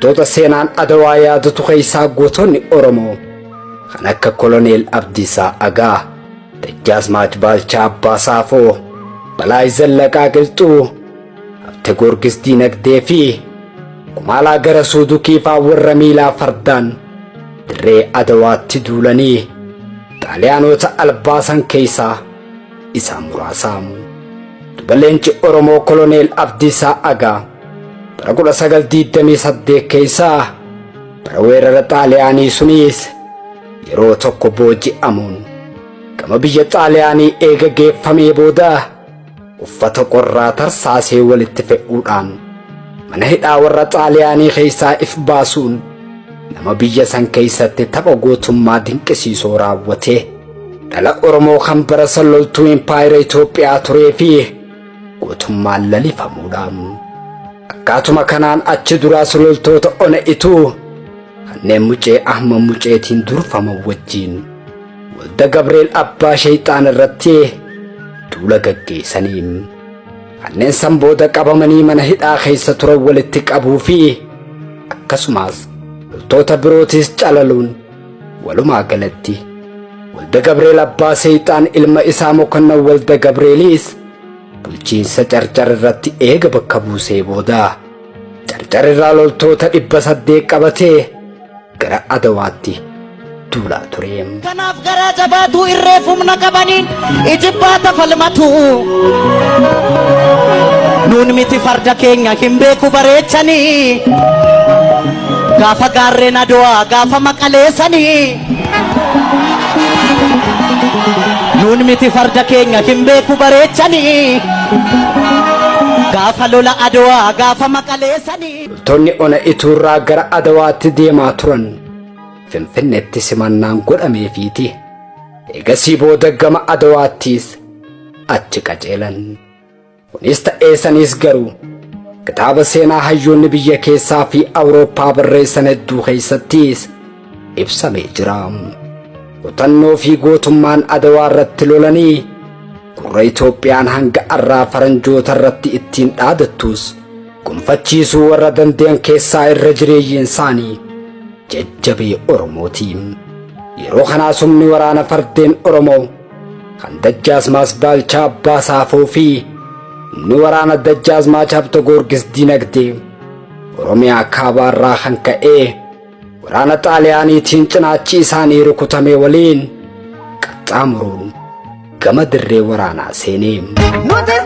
Loltoota seenaan Adawaa yaadatu keessaa gootonni Oromoo kan akka Koloneel Abdiisaa Agaa, Dajjaazmaach Baalchaa Abbaa Saafoo, Balaay Zallaqaa Qilxuu, Habte Goorgis Diinagdee fi Kumaalaa Garasuu Dukiifaa warra miilaa fardaan dirree Adawaatti duulanii Xaaliyaanota albaasan keessaa isaan muraasa. Duba leenci Oromoo Koloneel Abdiisaa Agaa bara 1928 keessaa bara weerara Xaaliyaanii sunis yeroo tokko booji'amuun gama biyya Xaaliyaanii eega geeffamee booda uffata qorraa tarsaasee walitti fe'uudhaan mana hidhaa warra Xaaliyaanii keessaa if baasuun nama biyya san keessatti tapha gootummaa dinqisiisoo raawwate dhala Oromoo kan bara san loltuu impaayera Itoophiyaa turee fi gootummaan lalifamuudhaan akkaatuma kanaan achi duraas loltoota ona ituu kanneen Mucee Ahmad Muceetiin durfaman wajjiin Walda Gabreel Abbaa Shayxaan irratti duula gaggeessanii kanneen san booda qabamanii mana hidhaa keessa turan walitti qabuu fi akkasumas loltoota birootis calaluun walumaa galatti Walda Gabreel Abbaa Seexaan ilma isaa Mokonnan Walda Gabreelis bulchiinsa Carcar irratti eega bakka buusee booda Carcar irraa loltoota 800 qabatee gara Adawaatti duulaa ture. Kanaaf garaa jabaatu irreef humna qabaniin ijibbaata falmatu. Nuun miti farda keenya hin beeku bareechanii. Gaafa gaarreen Adowaa gaafa maqaleessanii. Nuun miti farda keenya hin beeku bareechanii. Gaafa lola Adowaa gaafa maqaleessanii. Loltoonni ona Ituurraa gara Adawaatti deemaa turan Finfinneetti simannaan godhameefiiti. Eegasii booda gama Adawaattis achi qajeelan. Kunis ta'ee saniis garuu kitaaba seenaa hayyoonni biyya keessaa fi Awurooppaa barreessan hedduu keessattis ibsamee jira. Kutannoo fi gootummaan Adawaa irratti lolanii gurra Itoophiyaan hanga arraa faranjoota irratti ittiin dhaadattus gonfachiisuu warra danda'an keessaa irra jireeyyiin isaanii jajjabee Oromooti. Yeroo kanaas humni waraana fardeen Oromoo kan Dajjaazmaas Baalchaa Abbaa Saafoo fi humni waraana Dajjaazmaach Habta Goorgis Dinagdee Oromiyaa kaabaarraa kan ka'ee waraana Xaaliyaaniitiin cinaachi isaanii rukutamee waliin qaxxaamuruun gama dirree waraanaa seenee. Nuti